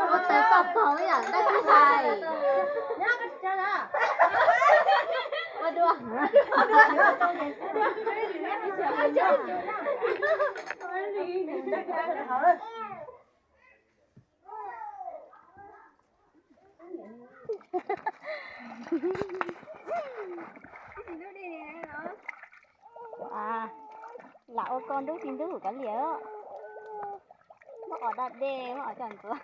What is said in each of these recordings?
Ua tau tau pom ib yam dab tsi hais. Ua dua. Lam ua ko nrub txiv ntub kav liam, muab qos da dej, muab qos coj ntxuav.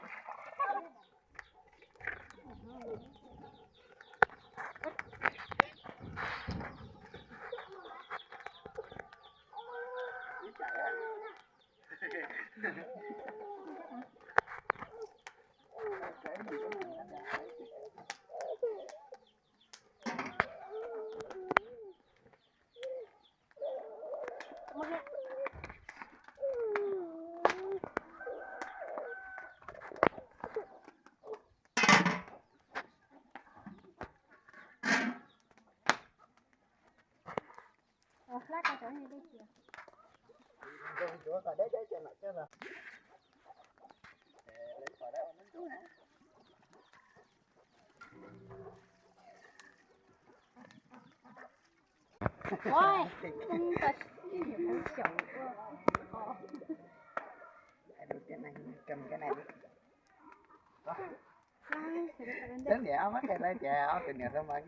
Cov niam ob mab qhia lawv tias ob tug niam hlob mas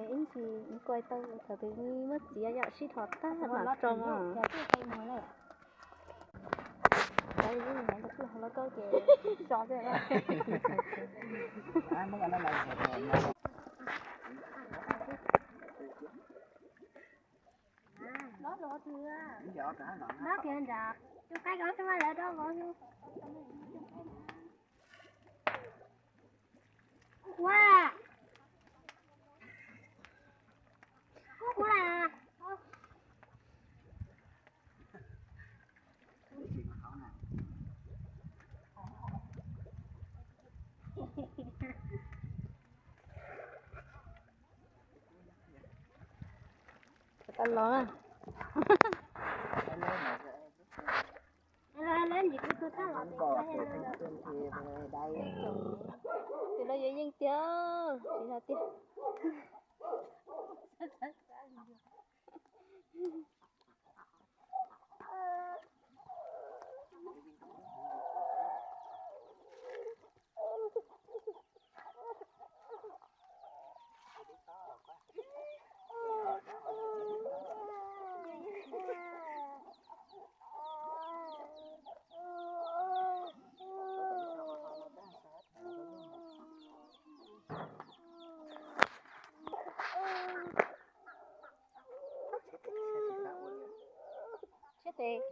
Ib ntsis kuj tau thaum twg muab txiav yom, sib dhos tag mam tsoo. Cov ib nyuag ntawd kuj hauv lauj kaub ces so xwb. Dob kiag nram tus qaib ko tsis muaj lawv dob vov. Ua, ua. Tau los na. Tus no yuav yeej tiag, tsis hais tiag. Siab tes.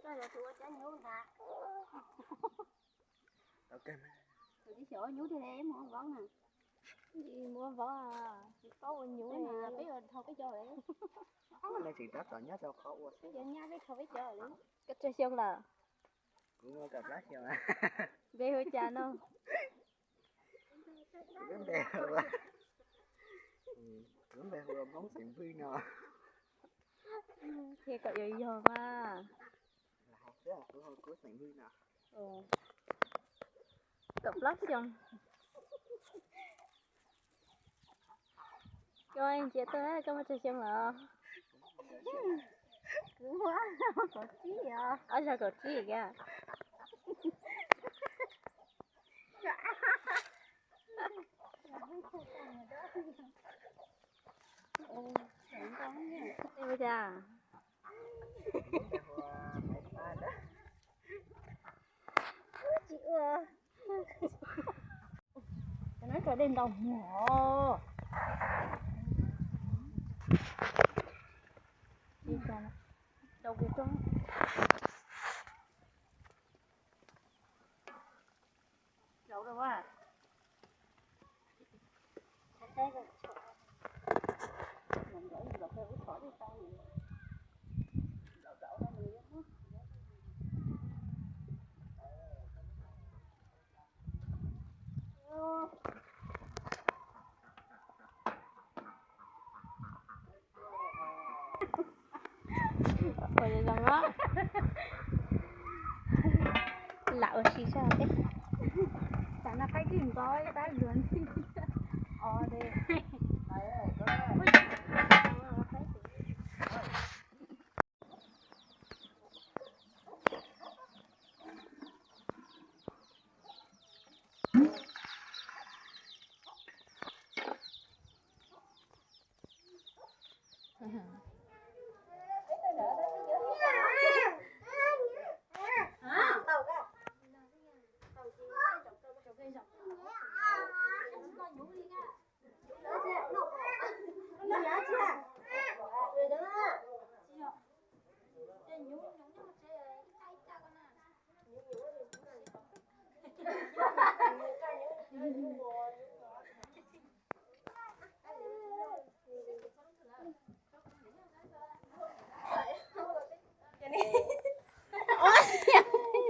Koj yuav tus ua cov nyuj ntag. Tus tsis xyaum ua nyuj tiag li, muaj vauv na. Tsis muaj vauv, tsis paub ua nyuj. Peb ua dhau peb cov li. Peb cov nyab peb dhau peb cov li. Koj tsawg xyoo lawm? Kuv muaj kaum plaub xyoo. Npe hu cas no? Kuv lub npe hu ua, kuv lub npe hu ua Hmoob xeem Hwj no. Qhia kom yog yog mas. Kuv hu kuv xeem Hwj no. Kaum plaub xyoo. Koj ntsia tuaj, koj muaj tsawg xyoo lawm? Kuv muaj ob zaug kaum tsib os. Ob zaug kaum tsib kiag. Ua cas? Tsis ua. Cov no tso dej ntau mog. Dau kiag roob. Ua zoo zoo os. Lam ua si zog thiab. Tam no qaib twb ntxov tab luag ntxhi.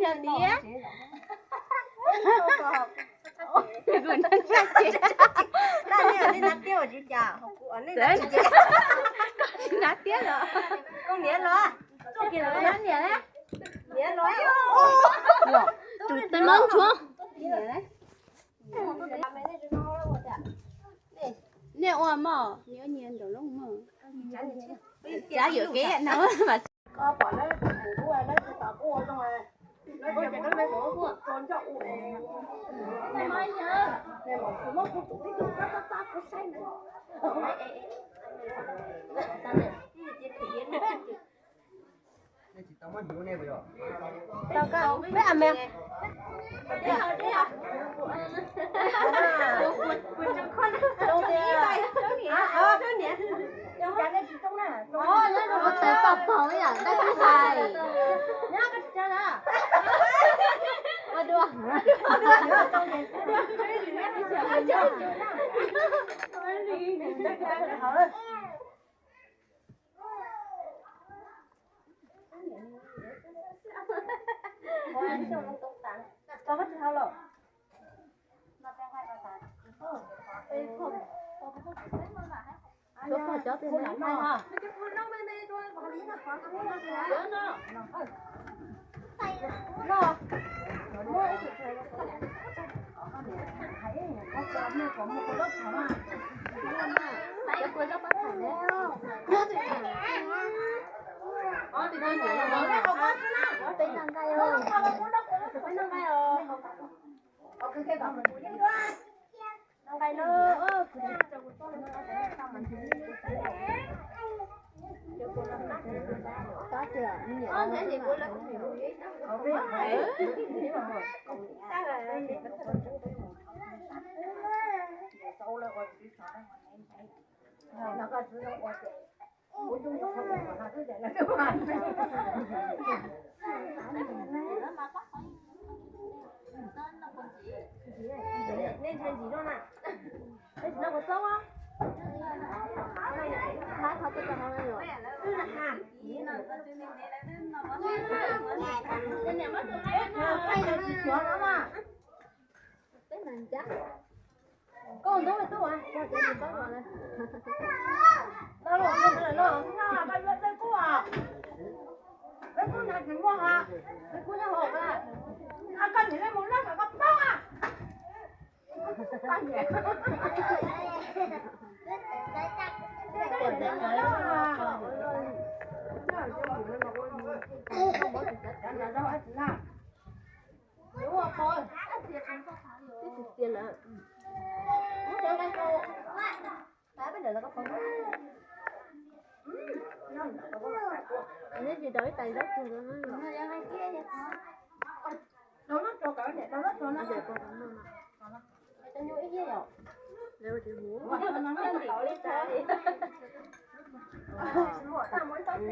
Ua diav. Koj tsis hnav tiab los? Koj niam los? Niam los? Tus tais mab nchuav. Nej ua mog, nyob nyias nraum zoov mog. Cav yuam kev no mas. Koj pom lawv tus mus ua lawv tus tom kuj ua zoo, lawv cia kuv mus ua tso ncauj ua. Nej mam mus muab kuv tus tib tug txab txab txab kuv saib na. Ua tais paj pog ib yam dab tub hais. Ua dua. Koj ntub tub a, koj ntub tub a. Lawv kuj, lawv kuj nyob hauv, lawv kuj nyob hauv a. Koj nim mus lawv kom koj paub a. Neb tsis rau ib tais zaub tsuag no.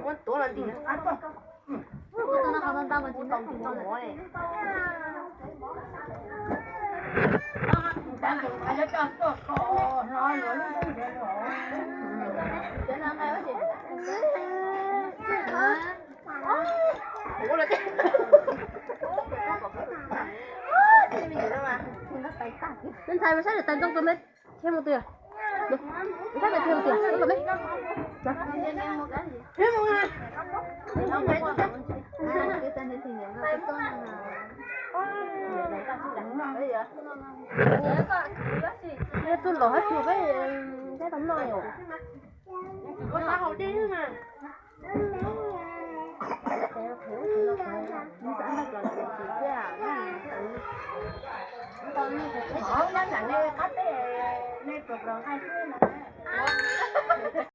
Muab tuav los ntim. Ua tau no qhov ntau ntau mas tsis muab tau mov li. Ntxhais mas saib lawv tais ntxoo tus me, thiab mus twg? Saib tais thiab mus twg? Tus los hab tug peb, peb tau noj os.